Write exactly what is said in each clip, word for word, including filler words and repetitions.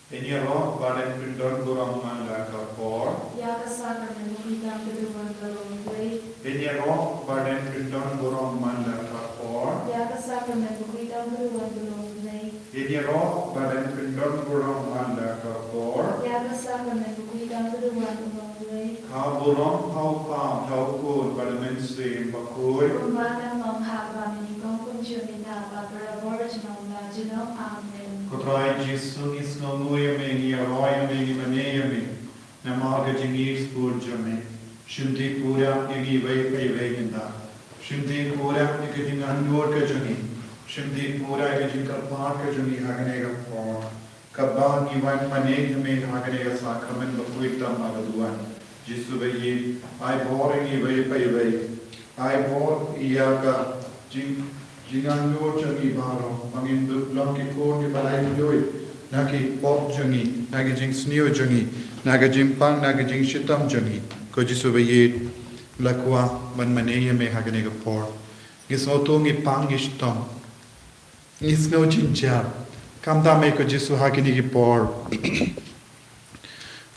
Ngin ïaroh ba dang pyndon burom man la ka por. Ïa ka sakramen bakhuid tam ka duwan ka long khuid. Ngin ïaroh ba dang pyndon burom man la ka por. Ïa ka sakramen bakhuid tam ka duwan ka long khuid. Ngin ïaroh ba dang pyndon burom man la ka por. Ïa ka sakramen bakhuid tam ka duwan ka long khuid. Ka burom ha u Kpa, ha u Khun bad ha u Mynsiem Bakhuid. Kumba ka long ha kaba mynnyngkong, kumjuh mynta bad barabor junom la junom. Amen. Ko Trai Jisu, ngi sngewnguh ïa me, ngi ïaroh ïa me, ngi mane ïa me. Namar ka jingïeit bun jong me. Shim dih pura ïa ngi iwei pa iwei mynta. Shim dih pura ïa ka jingangnud ka jong ngi. Shim dih pura ïa ka jingkyrpad ka jong ngi ha kane ka por. Kaba ngi wan mane ïa me ha kane ka sakramen bakhuid tam ba ka duwan. Jisu baieit, ai bor ïa ngi iwei pa iwei. Ai bor ïa ka jing, jingangnud jong ngi baroh. Ba ngin long ki khun kiba aiti na ka pop jong ngi, na ka jingsniew jong ngi, na ka jingpang, na ka jingshitom jong ngi. Ko Jisu baieit, la kwah ban mane ïa me ha kane ka por. Ngi sngewthuh ngi pang ngi shitom. Ngi sngew jynjar. Khamtam me ko Jisu ha kine ki por.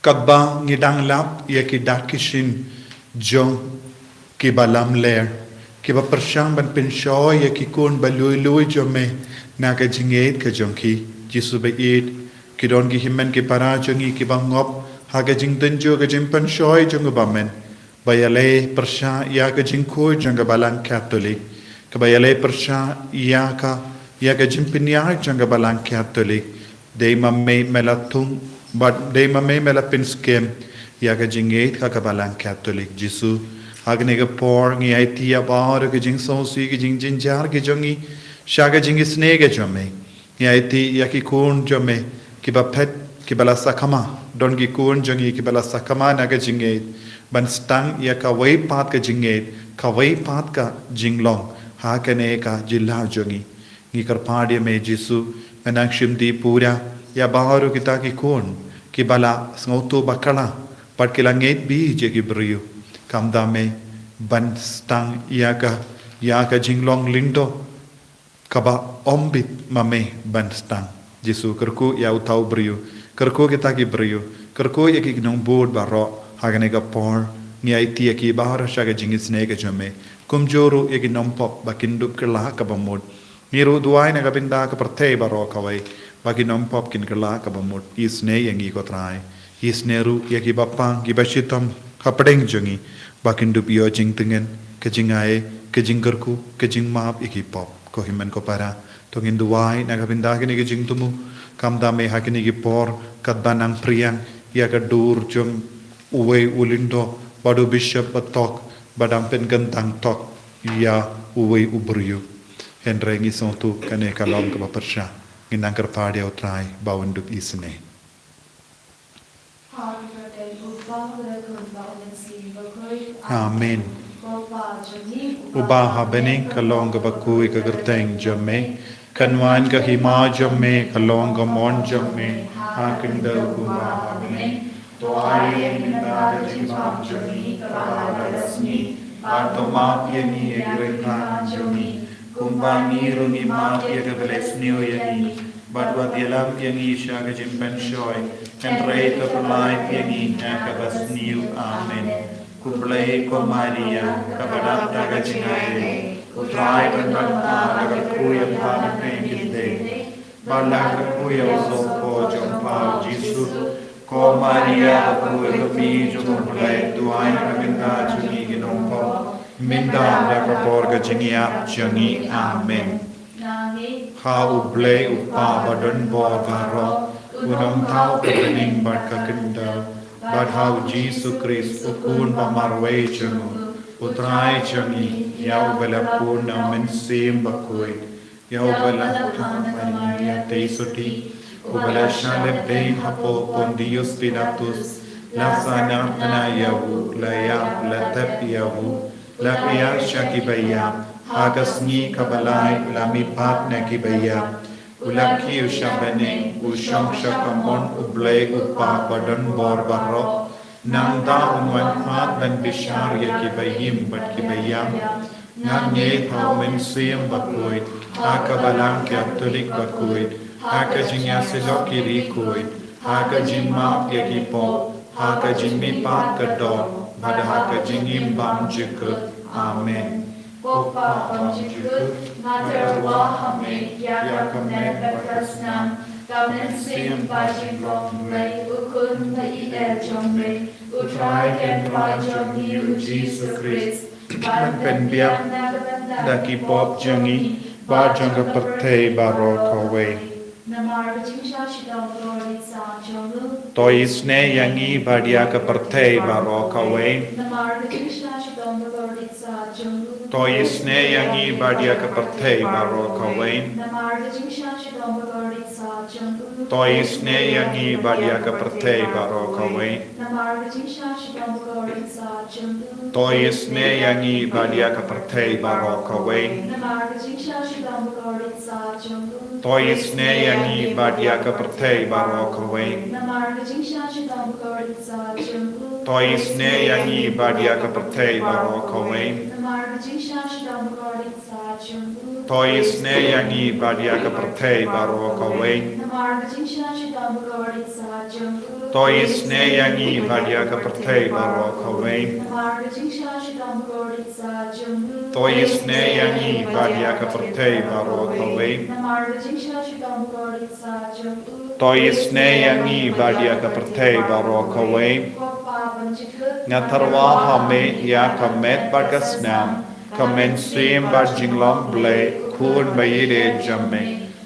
Kaba ngi dang lap ïa ki dak ki shin jong kiba lamler, kiba pyrshang ban pynshoi ïa ki khun ba lui lui jong me na ka jingïeit ka jong ki. Jisu baieit, ki don ki hynmen ki para jong ngi kiba ngop ha ka jingtynjuh ka jingpynshoi jong u bymman. Ba ïaleh pyrshah ïa ka jingkhuid jong ka Balang Katholik. Kaba ïaleh pyrshah ïa ka, ïa ka jingpynïaid jong ka Balang Katholik. Dei ma me me la thung, bad dei ma me me la pynskhem ïa ka jingïeit ka, ka Balang Katholik. Jisu, ha kane ka por ngi aiti ïa baroh ka jingsngewsih, ka jingjynjar ka jong ngi sha ka jingisynei ka jong me. Ngi aiti ïa ki khun jong me kiba phet, kiba la sakma. Don ki khun jong ngi kiba la sakma na ka jingïeit ban sdang ïa kawei pat ka jingïeit, kawei pat ka jinglong ha kane ka jylla jong ngi. Ngi kyrpad ïa me Jisu, me nang shim dih pura ïa baroh kita ki khun kiba la sngewthuh bakla bad ki la ngeit bha ïa ki briew. Khamtam me ban sdang ïa ka, ïa ka jinglong lyngdoh kaba ym bit ma me ban sdang. Jisu, kyrkhu ïa uta u briew, kyrkhu kita ki briew, kyrkhu ïa ki nongbud baroh ha kane ka por. Ngi aiti ïa ki baroh sha ka jingisynei ka jong me. Kumjuh ruh ïa ki nongpop ba kin dup kylla kaba mut. Ngi ruh duwai na ka bynta ka pyrthei baroh kawei ba ki nongpop kin kylla kaba mut. Isynei ïa ngi ko Trai. Isynei ruh ïa kiba pang, kiba shitom hapdeng jong ngi, ba kin dup ïoh jingtngen, ka jingai, ka jingkyrkhu, ka jingmap ïa ki pop. Ko hynmen ko para, to ngin duwai na ka bynta kine ki jingthmu. Khamtam me ha kine ki por, katba nang phriang ïa ka dur jong uwei u lyngdoh bad u bishop ba thok, ba dang pynkyntang thok ïa uwei u briew. Hynrei ngi sngewthuh kane ka long kaba pyrshah. Ngin nang kyrpad ïa u Trai ba un dup isynei. Amen. Uba ha bneng, ka long kaba khuid ka kyrteng jong me. Kan wan ka hima jong me, ka long ka mon jong me ha khyndew kumba ha bneng. To ai ïa ngi mynta ka jingbam jong ngi kaba ha ka sngi. Bad to map ïa ngi ïa ki ryngkang jong ngi, kumba ngi ruh ngi map ïa kiba leh sniew ïa ngi. Bad wat ïalam ïa ngi sha ka jingpynshoi, hynrei to pynlait ïa ngi na kaba sniew. Amen. Khublei ko Maria, kaba dap da ka jingaiei, u Trai u don bad pha, la kyrkhu ïa pha na pdeng ki khyndai, bad la kyrkhu ïa u sohpoi jong pha u Jisu. Ko Maria, ka kmie jong U Blei, duwai na ka bynta jong ngi ki nongpop, mynta bad ha ka por ka jingïap jong ngi. Amen. Ha U Blei U Kpa ba don bor baroh, U Nongthaw ka bneng bad ka khyndew, bad ha U Jisu Khrist U Khun ba marwei jong U, U Trai jong ngi, ïa uba la bun na U Mynsiem Bakhuid, ïa uba la thang ha Maria Theisotti, uba la shah lehbeiñ hapoh Pontius Pilatus, la sahnarphna ïa u, la ïap, la tep ïa u, la kyiad sha kiba ïap, ha ka sngi kaba lai la mihpat na kiba ïap, u la kiew sha bneng, u shong sha kamon U Blei U Kpa ba don bor baroh. Nangta un wan pat ban bishar ïa kiba im bad kiba ïap. Nga ngeit ha U Mynsiem Bakhuid, ha ka Balang Katholik bakhuid, ha ka jingïasyllok ki riewkhuid, ha ka jingmap ïa ki pop, ha ka jingmihpat ka doh, bad ha ka jingim bymjukut. Amen. Ko Pa bymjukut, nga tyrwa ha me ïa ka met bad ka snam, ka mynsiem bad jinglong Blei, u Khun ba ïeit jong me, u Trai Kynrad jong ngi u Jisu Khrist, ban pynbiang na ka bynta ki pop jong ngi bad jong ka pyrthei baroh kawei. Namar ka jingshah shitom bakordit sah jong u, to isynei ïa ngi bad ïa ka pyrthei baroh kawei. Namar ka jingshah shitom bakordit sah jong u, to isynei ïa ngi bad ïa ka pyrthei baroh kawei. Namar ka jingshah shitom bakordit sah jong u, to isynei ïa ngi bad ïa ka pyrthei baroh kawei. Namar ka jingshah shitom bakordit sah jong u, to isynei ïa ngi bad ïa ka pyrthei baroh kawei. Namar ka jingshah shitom bakordit sah jong u, to isynei ïa ngi bad ïa ka pyrthei baroh kawei. Namar ka jingshah shitom bakordit sah jong u, to isynei ïa ngi bad ïa ka pyrthei baroh kawei. Namar ka jingshah shitom bakordit sah jong u, to isynei ïa ngi bad ïa ka pyrthei baroh kawei. Namar ka jingshah shitom bakordit sah jong u, to isynei ïa ngi bad ïa ka pyrthei baroh kawei. Namar ka jingshah shitom bakordit sah jong u, to isynei ïa ngi bad ïa ka pyrthei baroh kawei. Namar ka jingshah shitom bakordit sah jong u, to isynei ïa ngi bad ïa ka pyrthei baroh kawei. Ko Pa bymjukut, nga tyrwa ha me ïa ka met bad ka snam, ka mynsiem bad jinglong Blei, u Khun ba ïeit jong me,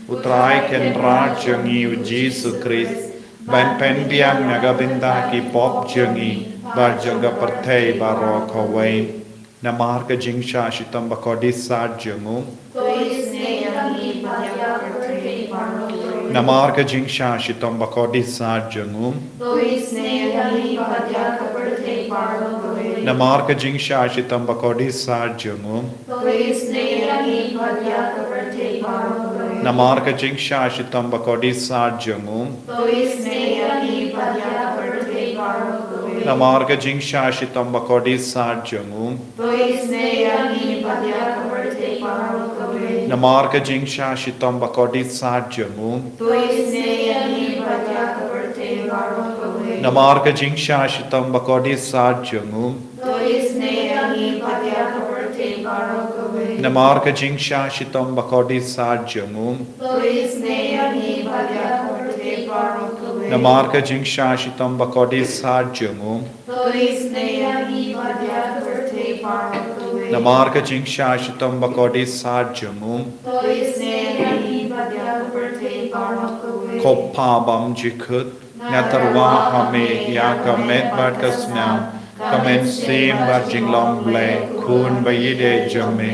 u Trai Kynrad jong ngi u Jisu Khrist, ban pynbiang na ka bynta ki pop jong ngi bad jong ka pyrthei baroh kawei. Namar ka jingshah shitom bakordit sah jong u, to isynei ïa ngi bad ïa ka pyrthei baroh kawei. Namar ka jingshah shitom bakordit sah jong u, to isynei ïa ngi bad ïa ka pyrthei baroh kawei. Namar ka jingshah shitom bakordit sah jong u, to isynei ïa ngi bad ïa ka pyrthei baroh kawei. Namar ka jingshah shitom bakordit sah jong u, to isynei ïa ngi bad ïa ka pyrthei baroh kawei. Namar ka jingshah shitom bakordit sah jong u, to isynei ïa ngi bad ïa ka pyrthei baroh kawei. Namar ka jingshah shitom bakordit sah jong u, to isynei ïa ngi bad ïa ka pyrthei baroh kawei. Namar ka jingshah shitom bakordit sah jong u, to isynei ïa ngi bad ïa ka pyrthei baroh kawei. Namar ka jingshah shitom bakordit sah jong u, to isynei ïa ngi bad ïa ka pyrthei baroh kawei. Namar ka jingshah shitom bakordit sah jong u, to isynei ïa ngi bad ïa ka pyrthei baroh kawei. Namar ka jingshah shitom bakordit sah jong u, to isynei ïa ngi bad ïa ka pyrthei baroh kawei. Ko Pa bymjukut, nga tyrwa ha me ïa ka met bad ka snam, ka mynsiem bad jinglong Blei, u Khun ba ïeit jong me,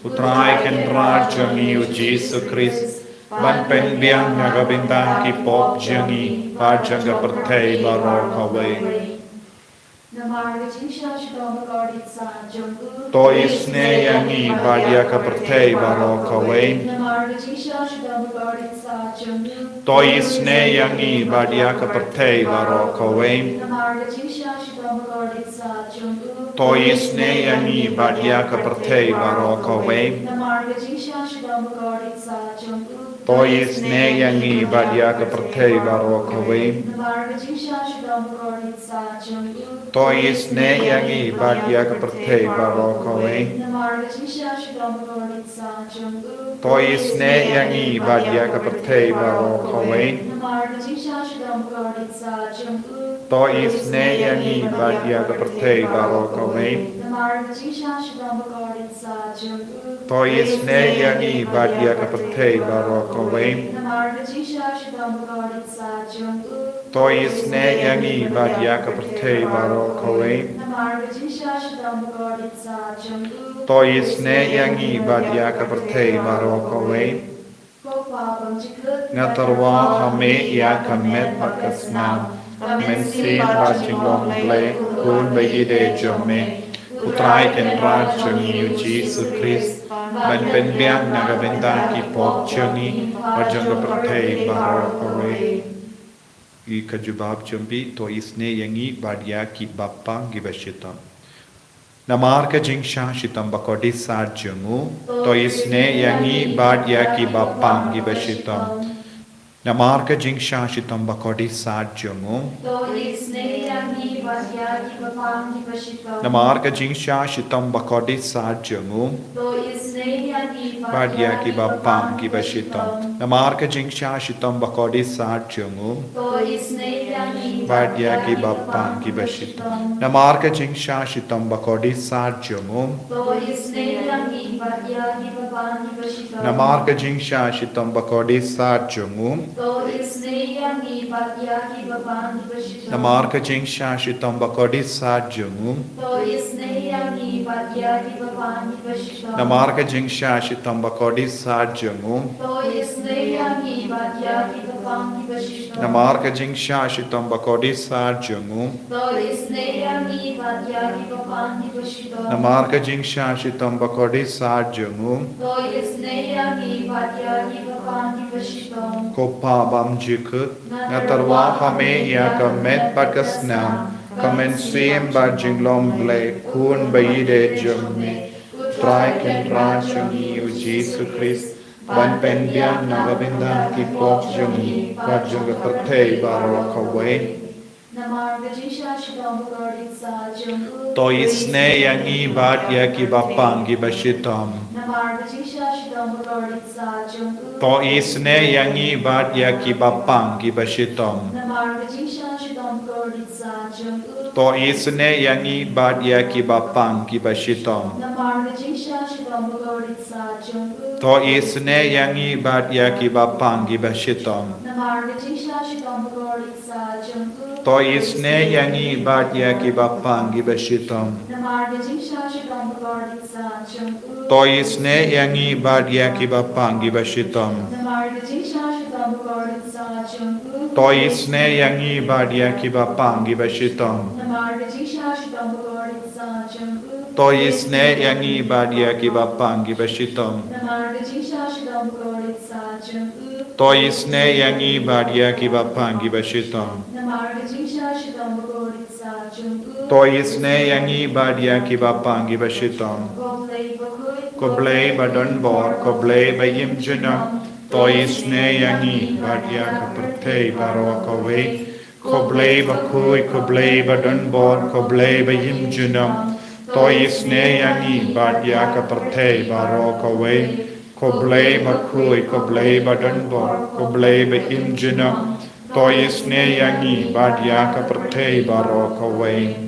u Trai Kynrad jong ngi u Jisu Khrist, ban pynbiang na ka bynta ki pop jong ngi bad jong ka pyrthei baroh kawei. Namar ka jingshah shitom bakordit sah jong u, to isynei ïa ngi bad ïa ka pyrthei baroh kawei. Namar ka jingshah shitom bakordit sah jong u, to isynei ïa ngi bad ïa ka pyrthei baroh kawei. Namar ka jingshah shitom bakordit sah jong u, to isynei ïa ngi bad ïa ka pyrthei baroh kawei. Namar ka jingshah shitom bakordit sah jong u, to isynei ïa ngi bad ïa ka pyrthei baroh kawei. Namar ka jingshah shitom bakordit sah jong u, to isynei ïa ngi bad ïa ka pyrthei baroh kawei. Namar ka jingshah shitom bakordit sah jong u, to isynei ïa ngi bad ïa ka pyrthei baroh kawei. Namar ka jingshah shitom bakordit sah jong u, to isynei ïa ngi bad ïa ka pyrthei baroh kawei. Namar ka jingshah shitom bakordit sah jong u, to isynei ïa ngi bad ïa ka pyrthei baroh kawei. Namar ka jingshah shitom bakordit sah jong u, to isynei ïa ngi bad ïa ka pyrthei baroh kawei. Namar ka jingshah shitom bakordit sah jong u, to isynei ïa ngi bad ïa ka pyrthei baroh kawei. Ko Pa bymjukut, nga tyrwa ha me ïa ka met bad ka snam, ka mynsiem bad jinglong Blei, u Khun ba ïeit jong me, u Trai Kynrad jong ngi u Jisu Khrist, ban pynbiang na ka bynta ki pop jong ngi bad jong ka pyrthei baroh kawei. Ïa ka jubab jong phi, to isynei ïa ngi bad ïa ki bapang kiba shitom. Namar ka jingshah shitom bakordit sah jong u, to isynei ïa ngi bad ïa ki bapang kiba shitom. Namar ka jingshah shitom bakordit sat jong u. To isynei ïa ngi bad ïa kiba pang kiba shitom. Namar ka jingshah shitom bakordit sat jong u. To isynei ïa ngi bad ïa kiba pang kiba shitom. Namar ka jingshah shitom bakordit sat jong u. To isynei ïa ngi bad ïa kiba pang kiba shitom. Namar ka jingshah shitom bakordit sat jong u. To isynei ïa ngi bad ïa kiba pang kiba shitom. Namar ka jingshah shitom bakordit sat jong u. To isynei ïa ngi bad ïa kiba pang kiba shitom. Namar ka jingshah shitom bakordit sat jong u. To isynei ïa ngi bad ïa kiba pang kiba shitom. Namar ka jingshah shitom bakordit sat jong u. To isynei ïa ngi bad ïa kiba pang kiba shitom. Namar ka jingshah shitom bakordit sat jong u. To isynei ïa ngi bad ïa kiba pang kiba shitom. Namar ka jingshah shitom bakordit sat jong u. To isynei ïa ngi bad ïa kiba pang kiba shitom. Ko Pa bymjukut, nga tyrwa ha me ïa ka met bad ka snam, ka mynsiem bad jinglong Blei, Khun ba ïeit jong me, U Trai Kynrad jong ngi U Jisu Khrist, ban pynbiang na ka bynta ki pop jong ngi bad jong ka pyrthei baroh kawei. Namar ka jingshah shitom bakordit sat jong u. To isynei ïa ngi bad ïa kiba pang kiba shitom. Namar ka jingshah shitom bakordit sat jong u. To isynei ïa ngi bad ïa kiba pang kiba shitom. Namar ka jingshah shitom bakordit sat jong u. To isynei ïa ngi bad ïa kiba pang kiba shitom. Namar ka jingshah shitom bakordit sat jong u. To isynei ïa ngi bad ïa kiba pang kiba shitom. Namar ka jingshah shitom bakordit sat jong u. To isynei ïa ngi bad ïa kiba pang kiba shitom. Namar ka jingshah shitom bakordit sat jong u. To isynei ïa ngi bad ïa kiba pang kiba shitom. Namar ka jingshah shitom bakordit sat jong u. To isynei ïa ngi bad ïa kiba pang kiba shitom. Namar ka jingshah shitom bakordit sat jong u. To isynei ïa ngi bad ïa kiba pang kiba shitom. Namar ka jingshah shitom bakordit sat jong u. To isynei ïa ngi bad ïa kiba pang kiba shitom. Namar ka jingshah shitom bakordit sat jong u. To isynei ïa ngi bad ïa kiba pang kiba shitom. Ko Blei bakhuid, ko Blei badonbor, ko Blei baïim junom. To isynei ïa ngi bad ïa ka pyrthei baroh kawei. Ko Blei bakhuid, ko Blei badonbor, ko Blei baïim junom. To isynei ïa ngi bad ïa ka pyrthei baroh kawei. Ko Blei bakhuid, ko Blei badonbor, ko Blei baïim junom. To isynei ïa ngi bad ïa ka pyrthei baroh kawei.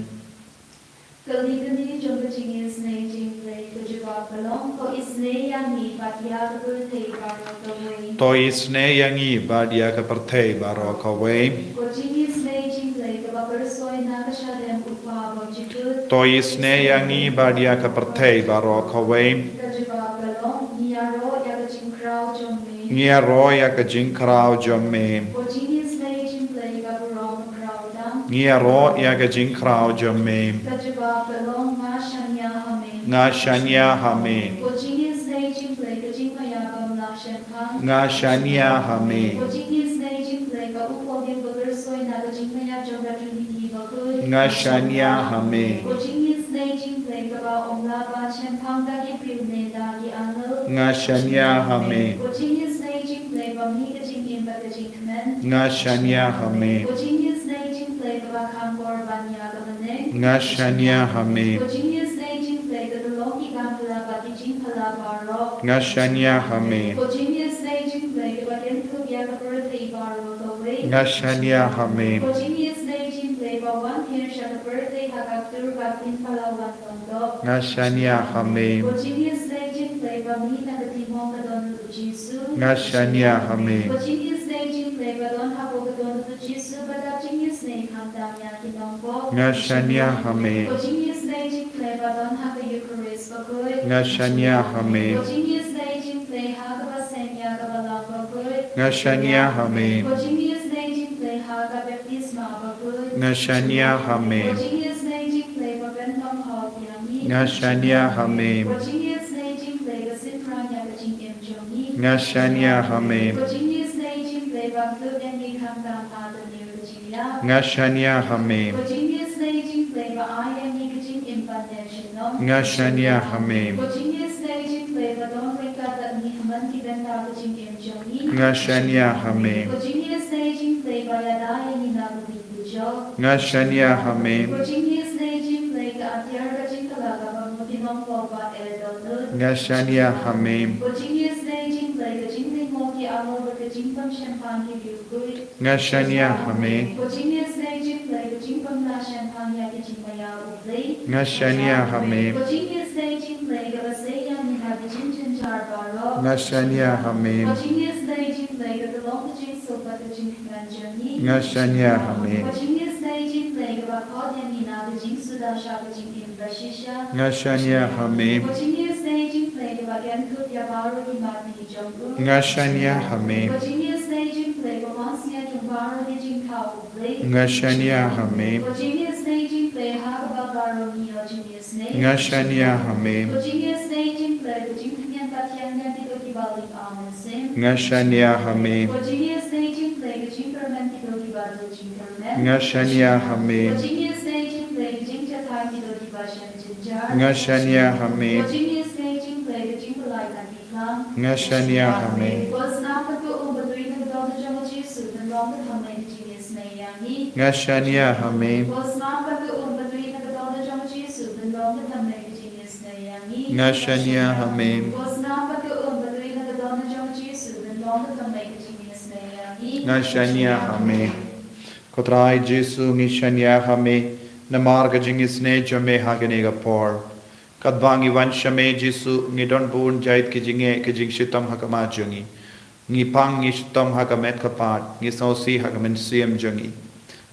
Kane ka dei jong ka jingisynei jong U Blei, ka jubab ka long, to isynei ïa ngi bad ïa ka pyrthei baroh kawei. To isynei ïa ngi bad ïa ka pyrthei baroh kawei. Ka jingisynei jong U Blei kaba pyrshoi na ka shadem U Kpa bymjukut. To isynei ïa ngi bad ïa ka pyrthei baroh kawei. Ka jubab ka long, ngi ïaroh ïa ka jingkhraw jong me. Ngi ïaroh ïa ka jingkhraw jong me. Ka jingisynei jong U Blei ka burom bakhraw tam. Ngi ïaroh ïa ka jingkhraw jong me. Ka jubab ka long, nga shaniah ha me. Nga shaniah ha me. Ka jingisynei jong U Blei ka jingmaïa bym lah shemphang. Nga shaniah ha me. Ka jingisynei jong U Blei ka u Paul ba pyrshoi na ka jingmaïa jong ka Trinity bakhuid. Nga shaniah ha me. Ka jingisynei jong U Blei kaba ym lah ban shemphang da ki briew ne da ki angel. Nga shaniah ha me. Ka jingisynei jong U Blei ba mih ka jingim bad ka jingkmen. Nga shaniah ha me. Ka jingisynei jong U Blei kaba kham bor ban ïa ka bneng. Nga shaniah ha me. Ka jingisynei jong U Blei ka tyllong ki kam phylla bad ki jingphylla baroh. Nga shaniah ha me. Ka jingisynei jong U Blei kaba kynthup ïa ka pyrthei baroh kawei. Nga shaniah ha me. Ka jingisynei jong U Blei ba wan hiar sha ka pyrthei ha ka ktur ka ktien phyllaw wan Nga shaniah ha me. Ka jingisynei jong U Blei ba mih na ka timung ka don lut u Jisu. Nga shaniah ha me. Ka jingisynei jong U Blei ba don hapoh ka don lut u Jisu ba dap jingisynei khamtam ïa ki nongpop. Nga shaniah ha me. Ka jingisynei jong U Blei ba don ha ka Eukharist bakhuid. Nga shaniah ha me. Ka jingisynei jong U Blei ha kaba seng ïa ka Balang bakhuid. Nga shaniah ha me. Ka jingisynei jong U Blei ha ka baptisma bakhuid. Nga shaniah ha me. Ka jingisynei jong U Blei ba pyntong hok ïa ngi. Nga shaniah ha me. Ka jingisynei jong U Blei ba synran ïa ka jingim jong ngi. Nga shaniah ha me. Ka jingisynei jong U Blei ba kdup ïa ngi khamtam ha kane ka jingïap. Nga shaniah ha me. Ka jingisynei jong U Blei ba ai ïa ngi ka jingim ban ïashitom. Nga shaniah ha me. Ka jingisynei jong U Blei ba don ryngkat bad ngi ha man ki bynta Nga shaniah ha me. Nga shaniah ha me. Nga shaniah ha me. Nga shaniah ha me. Nga shaniah ha me. Nga shaniah ha me. Nga shaniah ha me. Nga shaniah ha me. Nga shaniah ha me. Nga shaniah ha me. Nga shaniah ha me. Nga shaniah ha me. Nga shaniah ha me. Nga shaniah ha me. Nga shaniah ha me. Nga shaniah ha me. Nga shaniah ha me. Nga shaniah ha me. Ko Trai Jisu, ngi shaniah ha me namar ka jingisynei jong me ha kane ka por. Katba ngi wan sha me Jisu, ngi don bun jait ki jingeh ki jingshitom ha khmat jong ngi. Ngi pang, ngi shitom ha ka met ka phad, ngi sngewsih ha ka mynsiem jong ngi.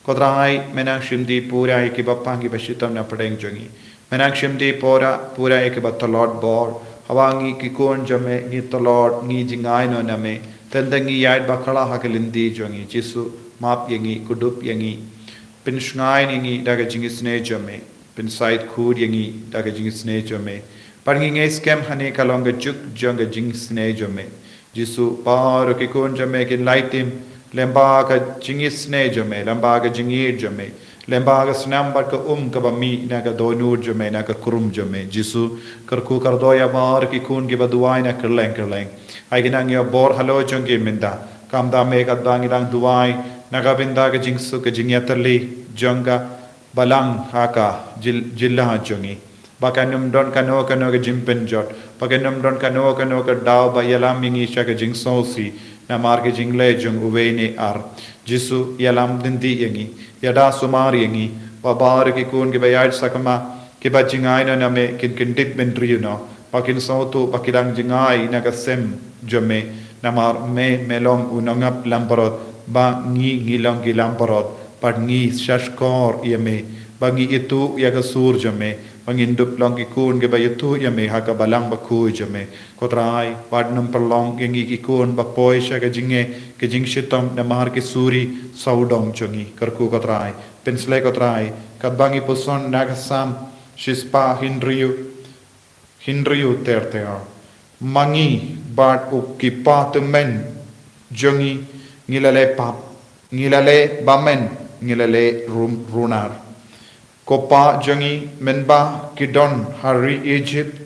Ko Trai, me nang shim die pura ïa kiba pang, kiba shitom na pdeng jong ngi. Me nang shim die pura, pura ïa kiba tlot bor. Haba ngi ki khun jong me ngi tlot, ngi jingai noh na me, teng teng ngi ïaid bakla ha ka lynti jong ngi. Jisu, map ïa ngi, kdup ïa ngi. Pynshngaiñ ïa ngi da ka jingisynei jong me. Pynsaid khuid ïa ngi da ka jingisynei jong me. Bad ngi ngeit skhem hangne ka long ka juk jong ka jingisynei jong me. Jisu, baroh ki khun jong me kin lait im lyngba ka jingisynei jong me, lyngba ka jingïeit jong me, lyngba ka snam bad ka um kaba mih na ka dohnud jong me, na ka khrum jong me. Jisu, kyrkhu kyrdoh ïa baroh ki khun kiba duwai na kylleng kylleng. Ai ki nang ïoh bor halor jong ki mynta. Kumta me katba ngi dang duwai na ka bynta ka jingsuk, ka jingïatylli jong ka balang ha ka jyl-, jylla jong ngi. Ba kan ym don kano kano ka jingpynjot, ba kan ym don kano kano ka daw ba ïalam ïa ngi sha ka jingsngewsih namar ka jingleh jong uwei ne ar. Jisu, ïalam lynti ïa ngi, ïada sumar ïa ngi, ba baroh ki khun kiba ïaid sakma, kiba jingai noh na me kin kyndit bynriew noh, ba kin sngewthuh ba ki dang jingai na ka sem jong me, namar me, me long u nongap langbrot, ba ngi, ngi long ki langbrot, bad ngi shahshkor ïa me, ba ngi ithuh ïa ka sur jong me, ba ngin dup long ki khun kiba ithuh ïa me ha ka balang bakhuid jong me. Ko Trai, wat nym pynlong ïa ngi ki khun ba poi sha ka jingeh, ka jingshitom namar ki suri sawdong jong ngi. Kyrkhu ko Trai, pynsleh ko Trai, katba ngi puson na ka Salm shispah hynriew, hynriew ter ter. Ma ngi bad u kpa tymmen jong ngi, ngi la leh pap, ngi la leh bymmen, ngi la leh rum-, runar. Ko Pa jong ngi, mynba ki don ha ri Egypt,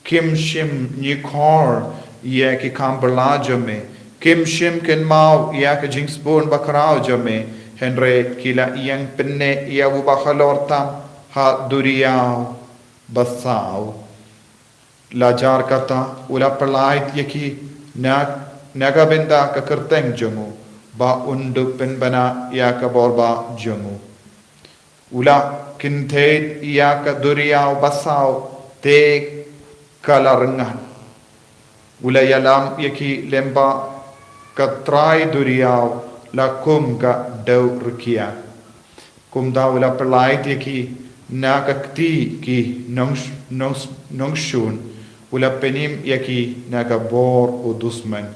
kim shym ñiewkhor ïa ki kam bylla jong me, kim shym kynmaw ïa ka jingsbun bakhraw jong me, hynrei ki la ïeng pynneh ïa uba halor tam ha duriaw basaw. La jar kata, u la pyllait ïa ki na, na ka bynta ka kyrteng jong u, ba un dup pynbna ïa ka bor bah jong u. U la kyntait ïa ka duriaw basaw, te ka la rngan. U la ïalam ïa ki lyngba ka trai duriaw, la kum ka dew rkhia. Kumta u la pyllait ïa ki na ka kti ki nong-, nong-, nongshun, u la pynim ïa ki na ka bor u dusman.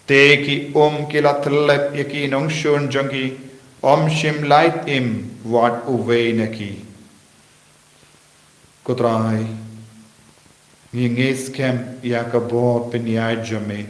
Te ki um ki la tyllep ïa ki nongshun jong ki, ym shym lait im wat uwei na ki. Ko Trai, ngi ngeit skhem ïa ka bor pynïaid jong me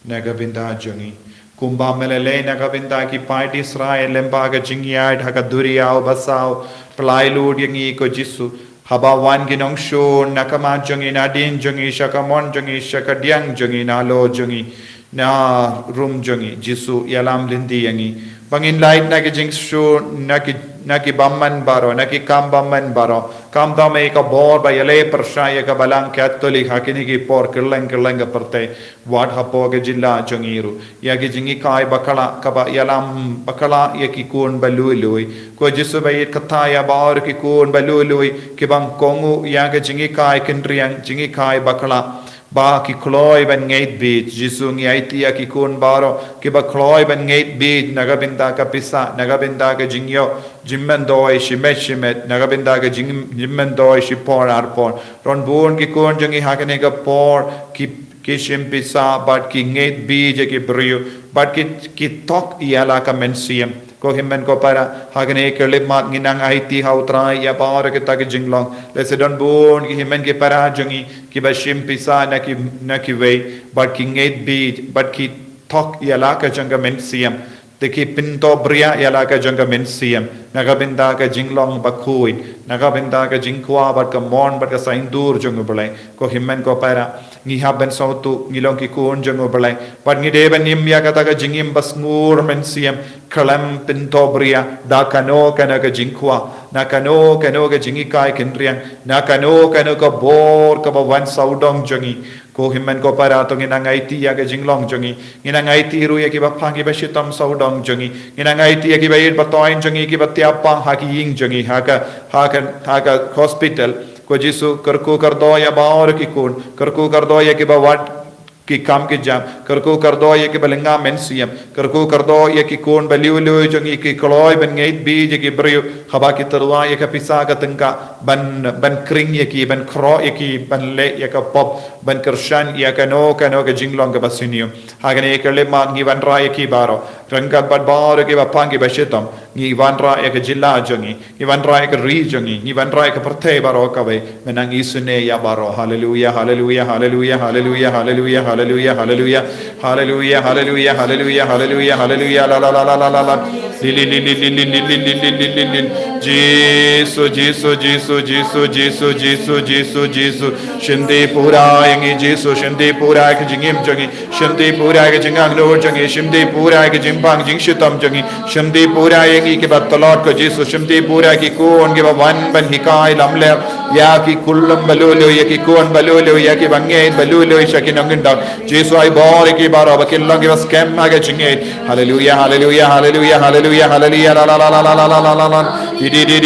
na ka bynta jong ngi. Kumba me la leh na ka bynta ki paid Israel lyngba ka jingïaid ha ka duriaw basaw, pyllait lut ïa ngi ko Jisu, Haba wan ki nongshun na ka mat jong ngi, na dien jong ngi, sha ka mon jong ngi, sha ka diang jong ngi, na lo jong ngi, na rum jong ngi, Jisu ïalam lynti ïa ngi. Ba ngin lait na ki jingshun, na ki, na ki bymman baroh, na ki kam bymman baroh. Kam dam ïa ka bor ba ïaleh pyrshah ïa ka Balang Katholik ha kine ki por kylleng kylleng ka pyrthei. Wat hapoh ka jylla jong ngi ruh, ïa ki jinghikai bakla kaba ïalam bakla ïa ki khun ba lui lui. Ko Jisu ba ïeit, kata ïa baroh ki khun ba lui lui kiba kohnguh ïa ka jinghikai kynriang, jinghikai bakla, ba ki kloi ban ngeit bit. Jisu, ngi aiti ïa ki khun baroh kiba kloi ban ngeit bit na ka bynta ka pisa, na ka bynta ka jingïoh jingmyntoi shimet shimet, na ka bynta ka jing, jingmyntoi shipor arpor. Don bun ki khun jong ngi ha kane ka por ki, ki shim pisa bad ki ngeit bit ïa ki briew bad ki, ki thok ïa la ka mynsiem. Ko hynmen ko para, ha kane ka khyllipmat ngi nang aiti ha U Trai ïa baroh kita ki jinglong. Lehse don bun ki hynmen ki para jong ngi kiba shim pisa na ki, na kiwei, bad ki ngeit bit, bad ki thok ïa la ka jong ka mynsiem. Te ki pynthok bria ïa la ka jong ka mynsiem na ka bynta ka jinglong bakhuid, na ka bynta ka jingkwah bad ka mon bad ka saiñdur jong U Blei. Ko hynmen ko para, ngi hap ban sngewthuh ngi long ki khun jong U Blei, bad ngi dei ban im ïa kata ka jingim ba sngur mynsiem, khlem pynthok bria da kano kano ka jingkwah, na kano kano ka jinghikai kynriang, na kano kano ka bor kaba wan sawdong jong ngi. Ko hynmen ko para, to ngi nang aiti ïa ka jinglong jong ngi. Ngi nang aiti ruh ïa kiba phang kiba shitom sawdong jong ngi. Ngi nang aiti ïa kiba ïeit ba thoiñ jong ngi, kiba thiah pang ha ki ïing jong ngi, ha ka, ha ka, ha ka hospital. Ko Jisu, kyrkhu kyrdoh ïa baroh ki khun, kyrkhu kyrdoh ïa kiba wad ki kam ki jam, kyrkhu kyrdoh ïa kiba lyngkha mynsiem, kyrkhu kyrdoh ïa ki khun ba lui lui jong ngi, ki kloi ban ngeit bit ïa ki briew, haba ki tyrwa ïa ka pisa ka tyngka ban, ban khring ïa ki, ban khroh ïa ki, ban leh ïa ka pop, ban kyrshan ïa kano kano ka jinglong kaba sniew. Ha kane ka khyllipmat ngi wanrah ïa ki baroh, ryngkat bad baroh kiba phang kiba shitom, ngi wanrah ïa ka jylla jong ngi, ngi wanrah ïa ka ri jong ngi, ngi wanrah ïa ka pyrthei baroh kawei. Mynta ngi isynei ïa baroh. Haleluia, haleluia, haleluia, haleluia, haleluia, haleluia. Haleluia, haleluia, haleluia, haleluia, haleluia. La, la, la, la, la, la, la. Li, li, li, li. Jisu, Jisu, Jisu, Jisu, Jisu, Jisu, Jisu, Jisu. Shim dih pura ïa ngi Jisu, shim dih pura ïa ka jingim jong ngi. Shim dih pura ïa ka jingangnud jong ngi, shim dih pura ïa ka jingpang jingshitom jong ngi, shim dih pura ïa ngi kiba tlot ko Jisu, shim dih pura ïa ki khun kiba wan ban hikai lamler ïa ki khyllung ba lui lui, ïa ki khun ba lui lui, ïa kiba ngeit ba lui lui sha ki nongkyndong. Jisu, ai bor ïa ki baroh ba kin long kiba skhem ha ka jingngeit. Haleluia, haleluia, haleluia, haleluia, haleluia. La, la, la, la. Di, di, di.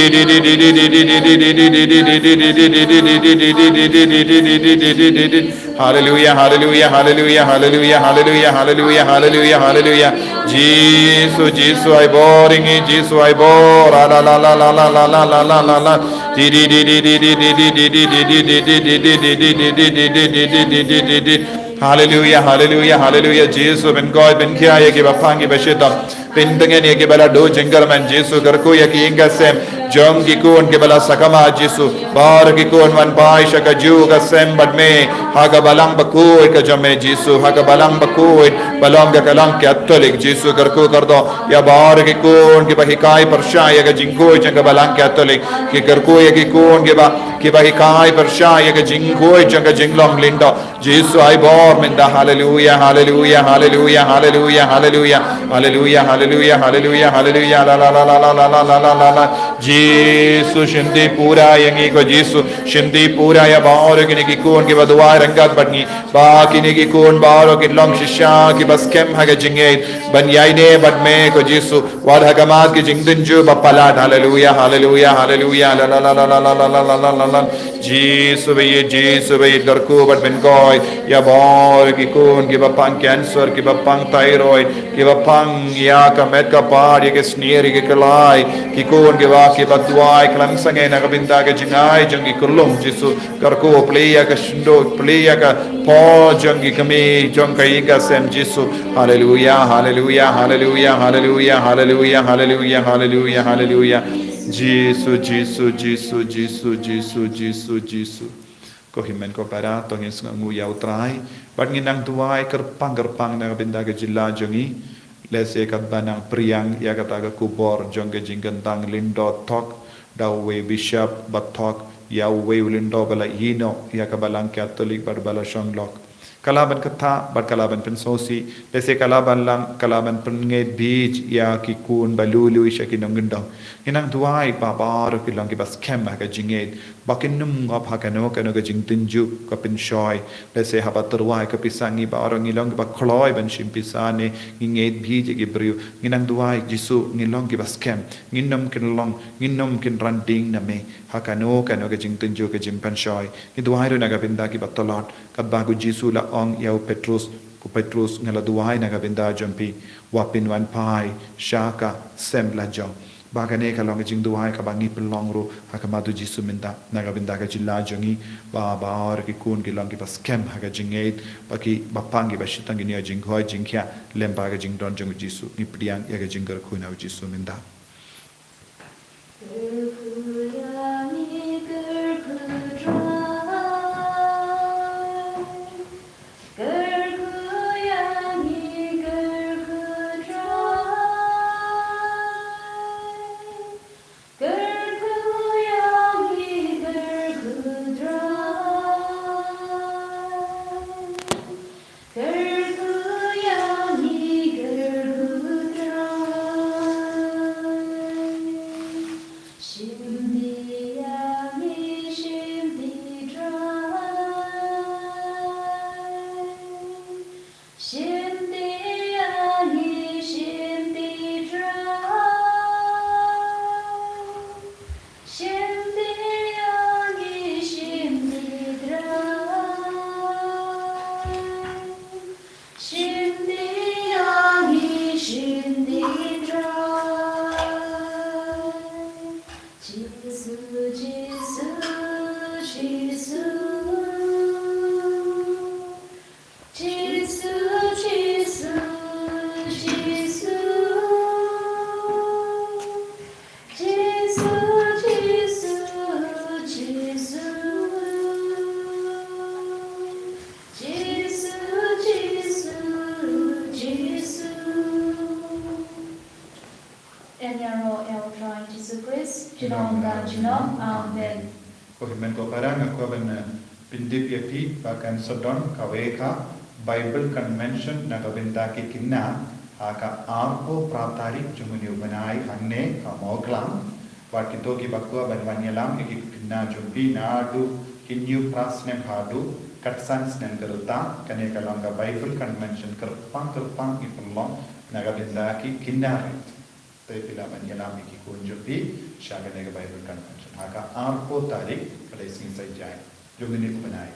Haleluia, haleluia, haleluia, haleluia, haleluia, haleluia, haleluia, haleluia. Jisu, Jisu, ai bor ïa ngi, Jisu, ai bor. La, la, la, la. Di, di, di. Haleluia, haleluia, haleluia. Jisu, pynkoit pynkhia ïa kiba phang kiba shitom. Pyntngen ïa kiba la duh jingkyrmen Jisu, kyrkhu ïa ki ïing ki sem jong ki khun kiba la sakma Jisu. Baroh ki khun wan pai sha ka juh ka sem bad me ha ka balang bakhuid ka jong me Jisu, ha ka balang bakhuid ba long ka Balang Katholik Jisu, kyrkhu kyrdoh ïa baroh ki khun kiba hikai pyrshah ïa ka jingkhuid jong ka Balang Katholik, ki kyrkhu ïa ki khun kiba, kiba hikai pyrshah ïa ka jingkhuid jong ka jinglong lyngdoh. Jisu ai bor mynta, haleluia, haleluia, haleluia, haleluia, haleluia. Haleluia, haleluia, haleluia, haleluia, la, la, la. Jisu shim dih pura ïa ngi ko Jisu, shim dih pura ïa baroh kine ki khun kiba duwai ryngkat bad ngi. Ba kine ki khun baroh kin long shisha kiba skhem ha ka jingngeit ban ïaineh bad me ko Jisu. Wat ha khmat ki jingdon juh ba palat. Haleluia, haleluia, haleluia, la, la, la. Jisu ba ïeit, Jisu ba ïeit, kyrkhu bad pynkoit ïa baroh ki khun kiba phang cancer, kiba phang thyroid, kiba phang ïa ka met ka phad, ïa ka snier, ïa ka khlai, ki khun kiba, kiba duwai khlem sangeh na ka bynta ka jingai jong ki khyllung Jisu, kyrkhu plie ïa ka shyntur, plie ïa ka por jong ki kmie jong ka ïing ka sem Jisu. Haleluia, haleluia, haleluia, haleluia, haleluia, haleluia, haleluia, haleluia. Jisu, Jisu, Jisu, Jisu, Jisu, Jisu, Jisu. Ko hynmen ko para, to ngin sngewnguh ïa U Trai bad ngin nang duwai kyrpang kyrpang na ka bynta ka jylla jong ngi. Lehse katba nang pdiang ïa kata ka khubor jong ka jingkyntang lyngdoh thok da uwei u bishop ba thok ïa uwei u lyngdoh ba la ïehnoh ïa ka Balang Katholik bad ba la shong lok. Ka lah ban kata bad ka lah ban pynsngewsih, lehse ka lah ban lang, ka lah ban pynngeit beit ïa ki khun ba lulu sha ki nongkyndong. Ngi nang duwai ba baroh ki long kiba skhem ha ka jingngeit, ba kin nym ngop ha kano kano ka jingtynjuh ka pynshoi. Lehse haba tyrwa ïa ka pisa ngi baroh ngi long kiba kloi ban shim pisa ne ngi ngeit beit ïa ki briew. Ngi nang duwai, Jisu, ngin long kiba skhem, ngin nym kyllon, ngin nym kynran ding na me ha kano kano ka jingtynjuh ka jingpynshoi. Ngi duwai ruh na ka bynta kiba tlot, katba u Jisu u la ong ïa u Petrus, ko Petrus, nga la duwai na ka bynta jong phi, wat pynwan phai sha ka sem lajong. Ba kane ka long ka jingduwai kaba ngi pynlong ruh ha khmat u Jisu mynta, na ka bynta ka jylla jong ngi, ba baroh ki khun ki long kiba skhem ha ka jingngeit, ba ki, ba pang kiba shitang kin ïoh jingkhot jingkhiah lem bad ka jingdon jong u Jisu. Ngi pdiang ïa ka jingkyrkhu na u Jisu mynta. Jisu, Jisu, Jisu. Yn ïaroh ïa U Trai Jisu Khrist, junom bad junom. Amen. Ko hynmen ko para, nga kwah ban, eh, pyntip ïa phi ba kan sa don kawei ka Bible Convention na ka bynta ki khynnah ha ka arphew phra tarik jong une u bnai hangne ha Mawklam. Bad kito kiba kwah ban wan ïalam ïa ki khynnah jong phi naduh ki hynñiew phra snem haduh khatsan snem ka rta, kane ka long ka Bible Convention kyrpang kyrpang ngi pynlong na ka bynta ki khynnah. Te phi lah ban ïalam ïa ki khun jong phi sha kane ka Bible Convention ha ka arphew tarik, ka dei sngi Saitjaiñ jong une u bnai.